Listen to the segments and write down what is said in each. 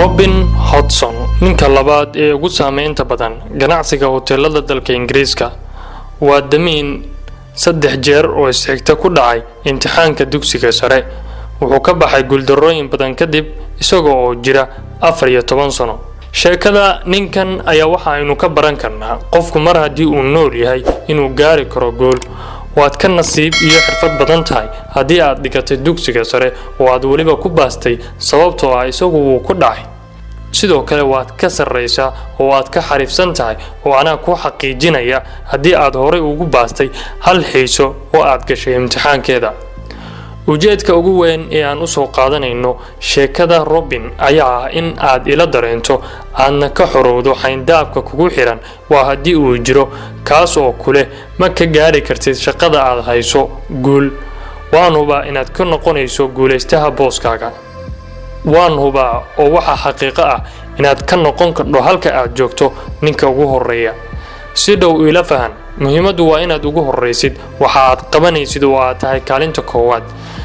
Robin Hodson, ninka labaad ee ugu saameynta badan ganacsiga hoteelada dalka Ingiriiska, waa damiin saddex jeer oo isxigta ku dhacay imtixaanka dugsiga sare. Wuxuu ka baxay guuldarrooyin badan kadib isaga oo jira 14 sano. Sheekada ninkan ayaa waxa aynu ka baran karnaa qofku mar haddii uu nool yahay inuu gaari karo gool. Waad ka nasiib iyo xirfad badan tahay haddii aad dhigatay dugsiga sare oo aad weliba ku baastay, sababtoo ah isagu wuu ku dhacay. Sidoo kale waad ka sarraysaa oo aad ka xariifsan tahay, oo anaa kuu xaqiijinaya haddii aad horay ugu baastay hal xiiso oo aad gashay imtixaankeeda. Ujeedka ugu weyn ee aan usoo qaadanayno sheekada Robin ayaa ah in aad ila dareento, aadna ka xorowdo xayndaabka kugu xiran, waa haddii uu jiro, kaas oo kuleh ma ka gaari kartid shaqada aad hayso guul. Waan hubaa inaad ka noqonayso guulaystaha booskaaga. Waan hubaa oo waxaa xaqiiqo ah inaad ka noqon kardho halka aad joogto ninka ugu horreeya. Si dhow ila fahan, muhiimaddu waa inaad ugu horraysid waxa aad qabanaysid oo aad tahay kaalinta koowaad.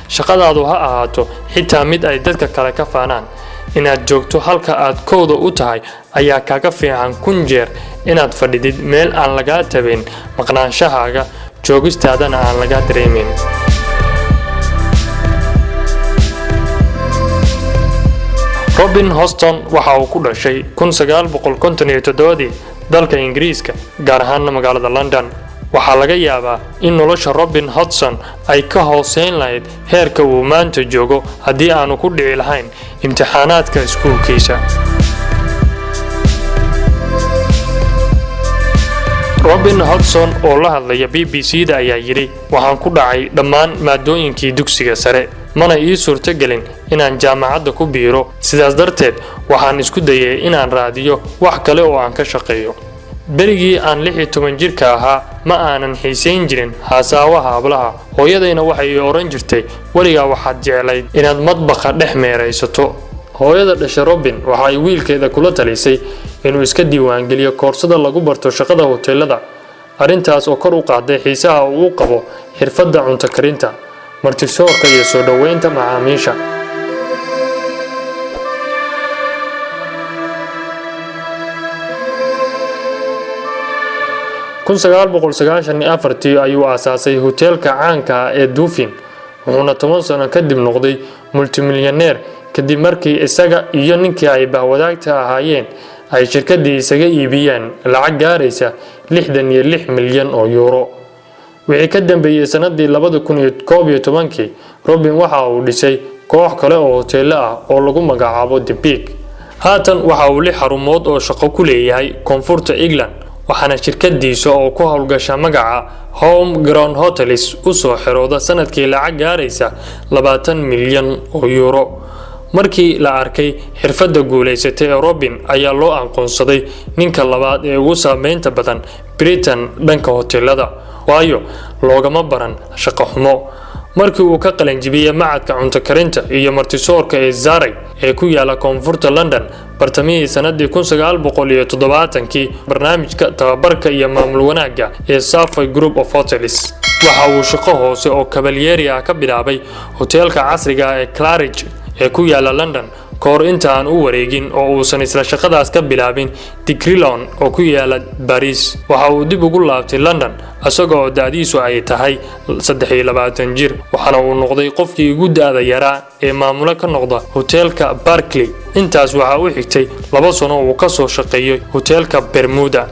Shaqadaadu ha ahaato xitaa mid ay dadka kale ka faanaan. Inaad joogto halka aad kowda u tahay ayaa kaga fiican 1000 jeer inaad fadhidid meel aan lagaa tabayn maqnaanshahaaga, joogistaadana aan lagaa dareemayn. Robin Hoston waxa uu ku dhashay 1957dii dalka Ingiriiska, gaar ahaana magaalada London. Waxaa laga yaabaa in nolosha Robin Hodson ay ka hooseyn lahayd heerka uu maanta joogo haddii aanu ku dhici lahayn imtixaanaadka iskuulkiisa. Robin Hodson oo la hadlaya BBC da ayaa yidhi: "Waxaan ku dhacay dhammaan maadooyinkii dugsiga sare, mana ii suurtogelin inaan jaamacadda ku biiro. Sidaas darteed waxaan isku dayay inaan raadiyo wax kale oo aan ka shaqeeyo. Berigii aan 16 jirka ahaa ma aanan xiisayn jirin haasaawaha hablaha. Hooyadayna waxay ii odhan jirtay: 'Weligaa waxaad jeclayd inaad madbaqa dhex meeraysato.'" Hooyada dhashay Robin waxa ay wiilkeeda kula talisay inuu iska diiwaangeliyo koorsada lagu barto shaqada hoteelada, arrintaas oo kor u qaaday xiisaha uu u qabo xirfadda cunto karinta, martisoorka iyo soo dhoweynta macaamiisha. 1994tii ayuu aasaasay hoteelka caanka ah ee Dufin, wuxuuna 10 sano kadib noqday multimilyaneer kadib markii isaga iyo ninkii ay bahwadaagta ahaayeen ay shirkaddii isaga iibiyeen lacag gaaraysa 66 milyan oo yuuro. Wixii ka dambeeyey sanadii 2011kii, Robin waxa uu dhisay koox kale oo hoteelo ah oo lagu magacaabo The Peak. Haatan waxa uu lix xarumood oo shaqo ku leeyahay koonfurta England, waxaana shirkadiisa oo ku howlgasha magaca Home Ground Hotels usoo xirooda sanadkii lacag gaaraysa 20 milyan oo yuuro. Markii la arkay xirfadda guulaysatay ee Robin ayaa loo aqoonsaday ninka labaad ee ugu saameynta badan Britain dhanka hoteelada, waayo loogama baran shaqo xumo. Markii uu ka qalinjibiyey macadka cunto karinta iyo martisoorka ee Zaray ee ku yaala koonfurta London bartamihii sanadii 1970kii barnaamijka tababarka iyo maamul wanaagga ee Savoy Group of Hotels, waxa uu shaqo hoose oo kabalyeeri ah ka bilaabay hoteelka casriga ah ee Claridge ee ku yaala London, ka hor inta aan u wareegin oo uusan isla shaqadaas ka bilaabin The Crillon oo ku yaala Baris. Waxa uu dib ugu laabtay London isaga oo da'diisu ay tahay 23 jir, waxaana uu noqday qofkii ugu da'da yaraa ee maamulo ka noqda hoteelka Berkeley. Intaas waxaa u xigtay 2 sano uu ka soo shaqeeyey hoteelka Bermuda.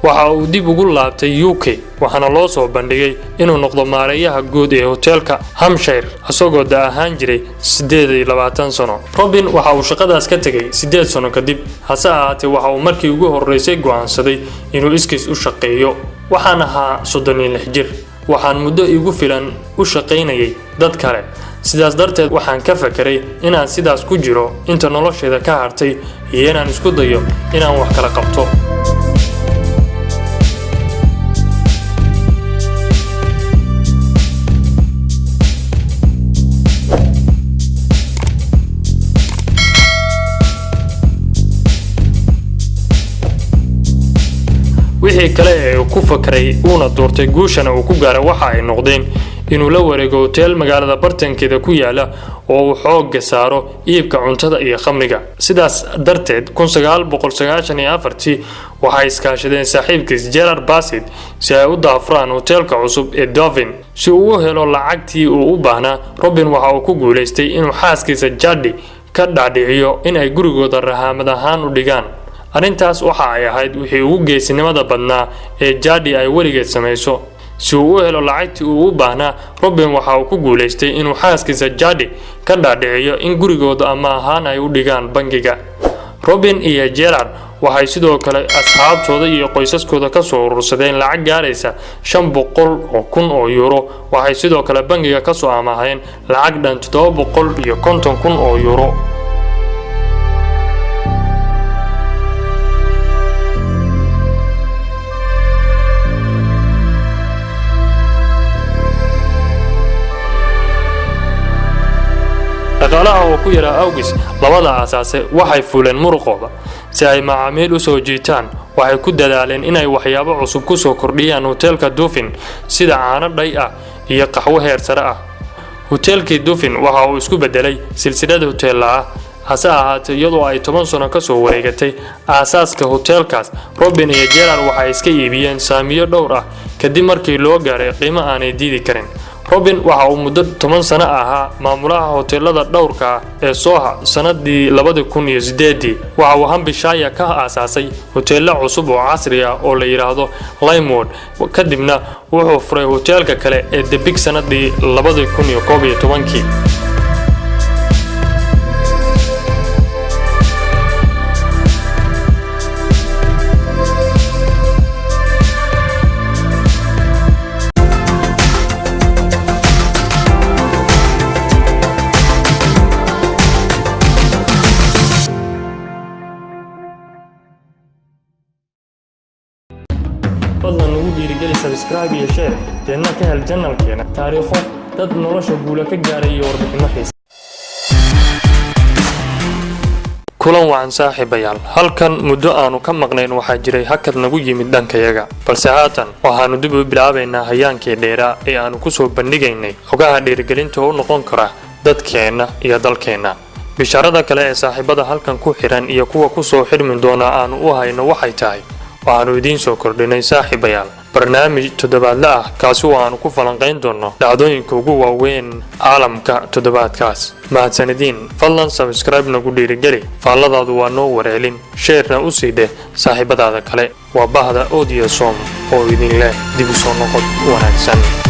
Waxa uu dib ugu laabtay UK, waxaana loo soo bandhigay inuu noqdo maareeyaha guud ee hoteelka Hampshire isagoo da ahaan jiray 28 sano. Robin waxa uu shaqadaas ka tegay 8 sano kadib, hase ahaatee waxa uu markii ugu horreysay go'aansaday inuu iskiis u shaqeeyo. "Waxaan ahaa 36 jir. Waxaan muddo igu filan u shaqaynayay dad kale. Sidaas darteed waxaan ka fakeray inaan sidaas ku jiro inta nolosheeda ka hartay iyo inaan isku dayo inaan wax kala qabto." Wixii kale ee uu ku fakaray uuna doortay guushana uu ku gaaray waxa ay noqdeen Inuu la wareego hoteel magaalada bartankeeda ku yaala oo uu xoogga saaro iibka cuntada iyo khamriga. Sidaas darteed, 1994-tii waxay iskaashadeen saaxiibkiis Gerard Basset si ay u daafuraan hoteelka cusub ee Dovin. Si uu u helo lacagtii uu u baahnaa, Robin waxa uu ku guulaystay inuu xaaskiisa Jaddi ka dhaadhiciyo in ay gurigooda rahaamad ahaan u dhigaan. Arrintaas waxa ay ahayd wixii ugu geesinimada badnaa ee Jaddi ay weligeed samayso. Si uu u helo lacagtii uu u baahnaa, Robin waxa uu ku guulaystay inuu xaaskiisa Jaddi ka dhaadhiciyo in gurigooda ama ahaan ay u dhigaan bangiga. Robin iyo Gerard waxay sidoo kale asxaabtooda iyo qoysaskooda kasoo urursadeen lacag gaaraysa 500,000 oo yuuro. Waxay sidoo kale bangiga kasoo amaaheen lacag dhan 750,000 oo yuuro. Dhaqaalaha oo ku yaraa awgis, labada aasaase waxay fuuleen muruqooda si ay macaamiil u soo jiitaan. Waxay ku dadaaleen inay waxyaabo cusub ku soo kordhiyaan hoteelka Dufin, sida caano dhay ah iyo qaxwo heer sare ah. Hoteelkii Dufin waxa uu isku bedelay silsilad hoteella ah. Hase ahaatee, iyadoo ay 10 sano kasoo wareegatay aasaaska hoteelkaas, Robin iyo Gerard waxay iska iibiyeen saamiyo dhowr ah kadib markii loo gaaray qiimo aanay diidi karin. Robin waxa uu muddo 10 sano ahaa maamulaha hoteelada dhowrka ah ee Soha. Sanadii 2008-dii waxa uu Hampshire ka aasaasay hoteelo cusub oo casri ah oo la yidhaahdo Limewood. Kadibna wuxuu furay hoteelka kale ee The Big sanadii 2011-kii. Fadlan nagu dhiirigeli subscribe iyo share, deedna ka hel channelkeena taariikho dad nolosha guula ka gaaray iyo warbixino xiisa. Kulan wacan, saaxiibayaal. Halkan muddo aanu ka maqnayn waxaa jiray hakad nagu yimid dhankayaga, balse haatan waxaanu dib u bilaabaynaa hayaankii dheeraa ee aanu kusoo bandhigaynay xogaha dhiirigelinta u noqon kara dadkeenna iyo dalkeenna. Bishaarada kale ee saaxiibada halkan ku xiran iyo kuwa kusoo xidhmi doona aanu u hayno waxay tahay, waxaanu idiin soo kordhinay, saaxiibayaal, barnaamij toddobaadle ah, kaasi oo aanu ku falanqayn doonno dhacdooyinka ugu waaweyn caalamka toddobaadkaas. Mahadsanidin. Fadlan subscribe nagu dhiirigeli, faalladaadu waa noo wareelin, share-na u sii dheh saaxiibadaada kale. Waa bahda Odiyo Som oo idin leh dib u soo noqod wanaagsan.